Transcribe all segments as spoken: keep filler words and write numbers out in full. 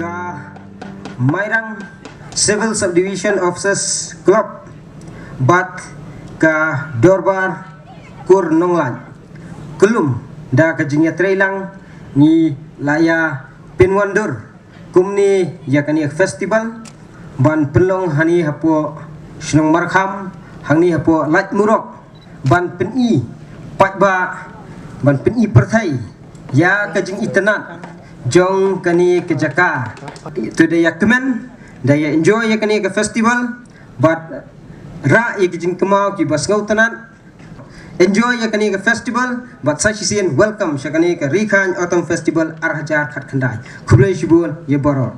Ka Mairang Civil Subdivision Officers Club bad ka Dorbar Kur Nonglait. Khlem da ka jingïatreilang ngi la ïa pynwandur kumne ïa kane ka festival ban pynlong hangne hapoh shnong Markham, hangne hapoh Laitumkhrah, ban pyni paidbah, ban pyni pyrthei ïa ka jingitynnad jong kane ka jaka. To da ïa kmen, da ïa enjoy ïa kane ka festival bad rah ïa ka jingkynmaw kiba sngewtynnad. Enjoy ïa kane ka festival bad sa shisien welcome sha kane ka Ri Khain Autumn Festival ar hajar khatkhyndai. Khublei shibun ïa baroh.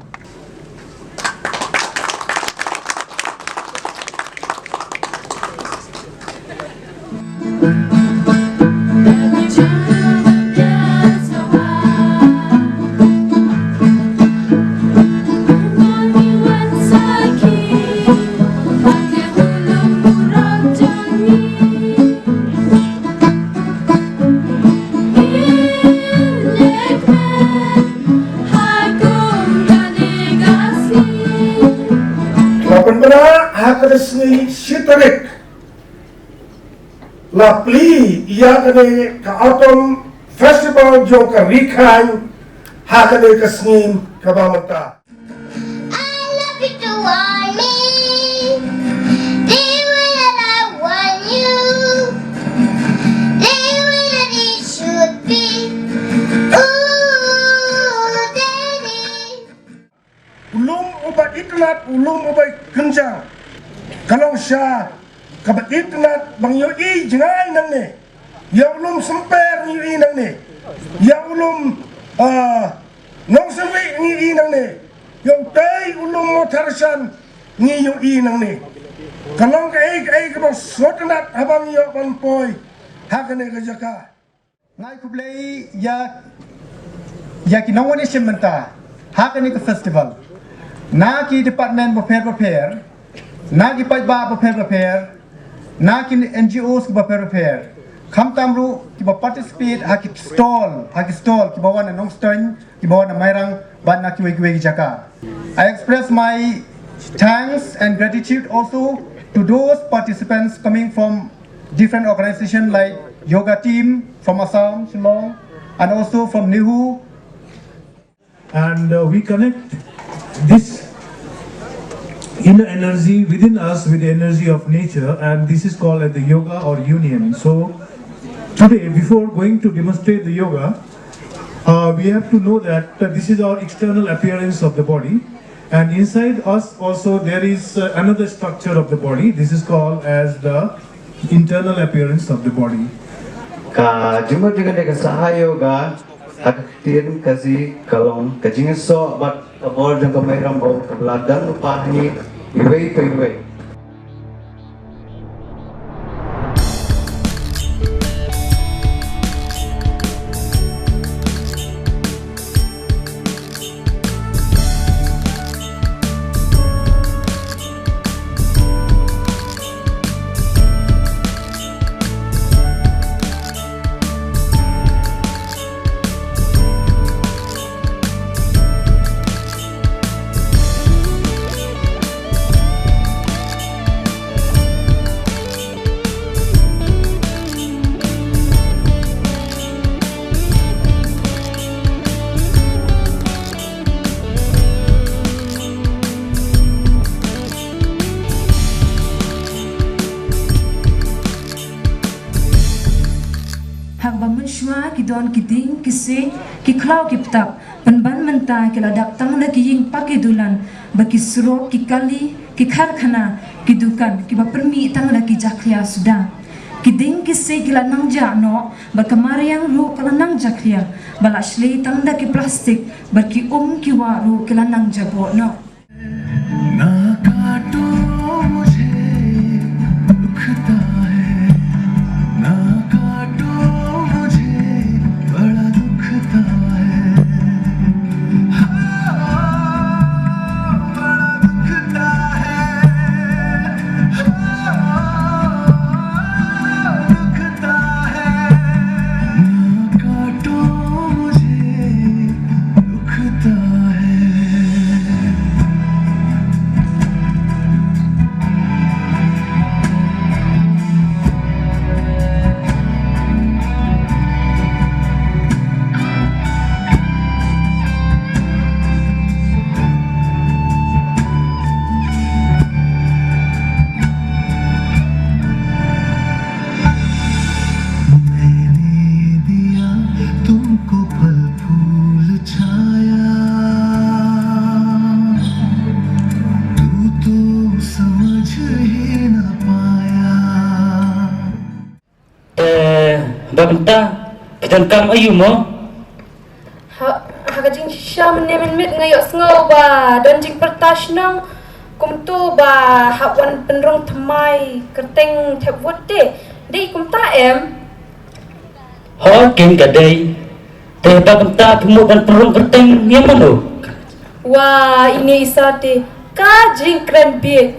Ba pynbna ha ka sngi shi tarik la plie ïa kane ka Autumn Festival jong ka Ri Khain ha kane ka sngi kaba mynta. I love you to want me. The way that I want you. The way that it should be. Ooh, daddy. U lum uba itynnad, u lum uba kynjang. Ka long sha kaba itynnad ba ngi ïohi jngai nangne. Ïa u lum symper ngi ïohi nangne. Ïa u lum, ah, nongsynri ngi ïohi nangne. Ïa utei u lum Mawthadraishan ngi ïohi nangne. Ka long kaei kaei kaba sngewtynnad haba ngi ïoh ban poi ha kane ka jaka. Nga ai khublei ïa, ïa ki nongwan ïashim bynta ha kane ka festival, na ki department bapher bapher, na ki paidbah bapher bapher, na ki N G Os ki bapher bapher, khamtam ruh kiba participate ha ki stall, ha ki stall kiba wan na Nongstoiñ, kiba wan na Mairang bad na kiwei kiwei ki jaka. I express my thanks and gratitude also to those participants coming from different organizations like yoga team from Assam, Shillong, and also from NEHU. And uh, we connect this inner energy within us with the energy of nature, and this is called as the yoga or union. So today, before going to demonstrate the yoga, uh, we have to know that uh, this is our external appearance of the body, and inside us also there is uh, another structure of the body. This is called as the internal appearance of the body. Ka jingmut jingkane ka Saha Yoga ha ka ktien Khasi ka long ka jingïasoh bad ka bor jong ka Mairam Bau kaba la dang lypa ha ngi iwei pa iwei. Ha kaba mynshuwa ki don ki dieng, ki siej, ki khlaw, ki btap, pynban mynta ki la dap tang da ki ïing pa ki dulan, ba ki surok, ki kali, ki karkhana, ki dukan, kiba pynmih tang da ki jakhlia suda. Ki dieng ki siej ki la nang jah noh, bad ka mariang ruh ka la nang jakhlia, ba la shlei tang da ki plastik, bad ki um ki wah ruh ki la nang jaboh noh. ना काटो मुझे, दुखता है। ना काटो मुझे, बड़ा दुखता है। हाँ, बड़ा दुखता है। हाँ, दुखता है। ना काटो मुझे, दुखता है। Phi donkam aiu mo? Ha, ha ka jingshisha mynne mynmiet nga ïohsngew ba don jingpyrta shnong kumto ba hap wan pynrung thymmai kyrteng thep vote te. Dei kumta em? Hooid keiñ ka dei. Te ba kumta phi mut ban pynrung kyrteng ïa mano? Wa, ine i Sa te ka jingkren bieit.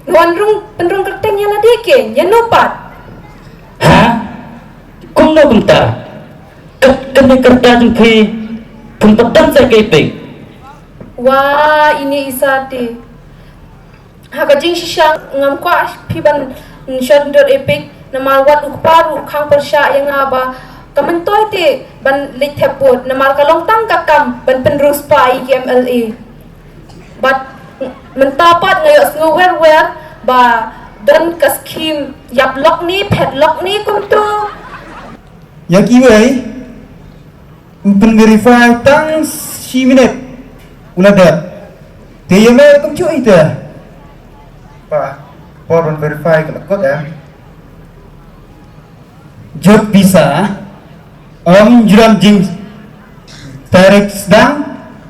Nga wan rung pynrung kyrteng ïa lade keiñ, ïa no pat? Ha? Kumno kumta? Kat kane ka rta jong phi, phin pat don sa ka EPIC. Wa, ine i Sa te. Ha ka jingshisha ngam kwah phi ban shon dur EPIC namar wat u kpa ruh u khang pyrshah ïa nga ba ka myntoi te ban leit thep vote namar ka long tang ka kam ban pynriewspah ïa ki MLA. Bad mynta pat nga ïohsngew wer wer ba don ka skim ïap lok ne phet lok ne kumto. Ïa kiwei u pynverify tang shi minit u la dep. Te ïa me kumjuh ita. Pa, por ban verify ka la kut eh. Jot pisa. Ym ju don jing tarik sdang,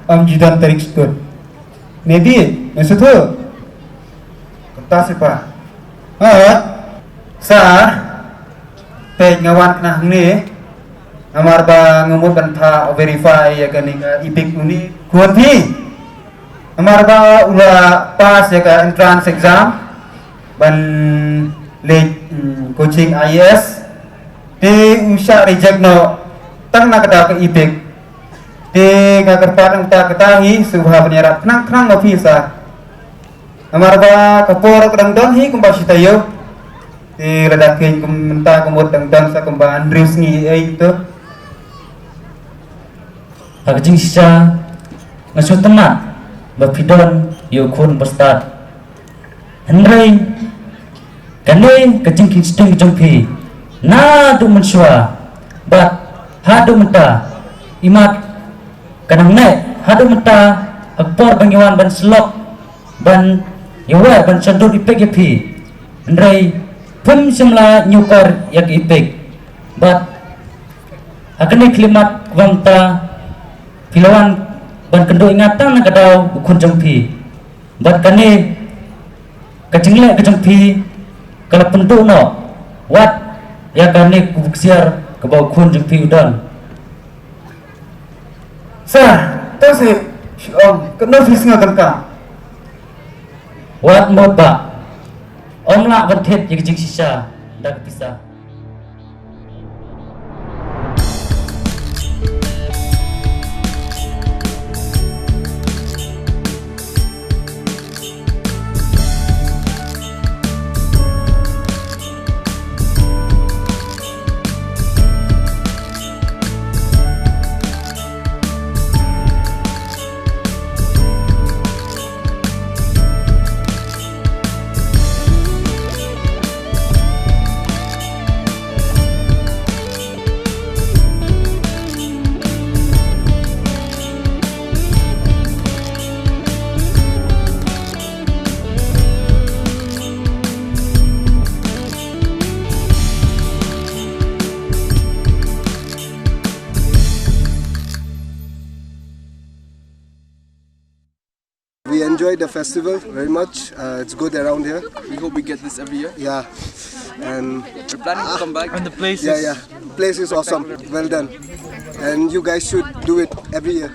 ym ju don tarik skut. Maybe, me suthu. Kumta si pa. Ha. Sa. Peit nga wan khnang hangne. Namar ba nga mut ban phah verify ïa kane ka EPIC une. Khun phi. Namar ba u la pass ïa ka entrance exam ban leit, mm, coaching IAS. Te u shah reject noh tang na ka daw ka EPIC. Te nga kyrpad nangta kata hi sngewbha ban ïarap khnang khnang ma phi sa. Namar ba ka por ka dang don hi kumba shi taïew. Te lada keiñ kum mynta ka mut dang don sa kumba hynriew sngi ei to. Ha ka jingshisha nga sngewtynnat ba phi don ïa u khun ba stad. Hynrei kane ka jingkieng shiteng jong phi naduh mynshuwa bad haduh mynta, imat ka nang neh haduh mynta ha ka por ba ngi wan ban slok ban ïa wer ban shon dur EPIC ïa phi. Hynrei phim shym la ñiewkor ïa ka EPIC. Bad ha kane ka khyllipmat kaba mynta phi la wan ban kynduh ïa nga tang na ka daw u khun jong phi. Bad kane ka jingleh ka jong phi ka la pynduh noh wat ïa kane ka ksiar kaba u khun jong phi u don. Sa, to si, shi ong, kano si snga kan ka. Wat mut ba ym lah ban thied ïa ka jingshisha da ka pisa. We enjoyed the festival very much. Uh, it's good around here. We hope we get this every year. Yeah. And we're planning to come back. And the place yeah, is yeah. Place is awesome. Well done. And you guys should do it every year.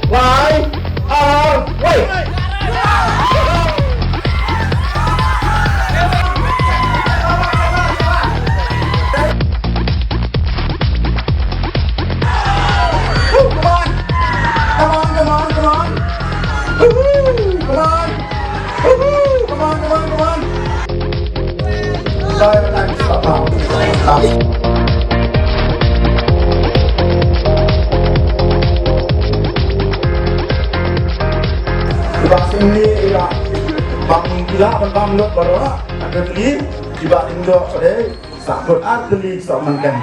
Lai, ar, wei. Woo, come on. Come on, come on, come on. Woohoo, come on. Woohoo, come on, come on, come on. Time, time, stop, stop. Stop. Kiba sngewbha ïa ban ïa ban bam lut baroh, ka kali kiba dang doh ka dei. Sa kut ar tylli sa man kan.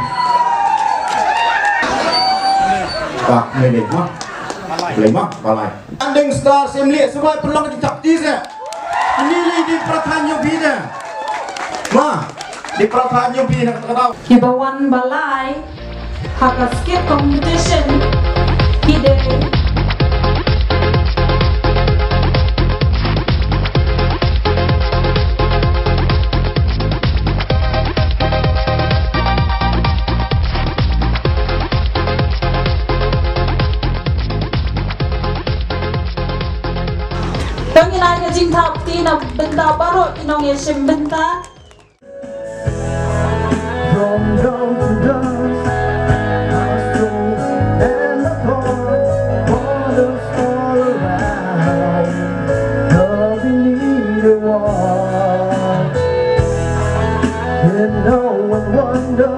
Ba, mele ma. Mele ma, balai. Standing star Syiemlieh, sngewbha pynlong ka jingthap kti se. Mele di pyrthat ïa phi de. Ma, di pyrthat ïa phi na kata ka daw. Kiba wan balai ha ka skit competition ki dei. To ngin ai ka jingthap kti na bynta baroh ki nongïashim bynta. From dawn to dusk, I stroll and I call, borders all around. All we need a war. Can no one wonder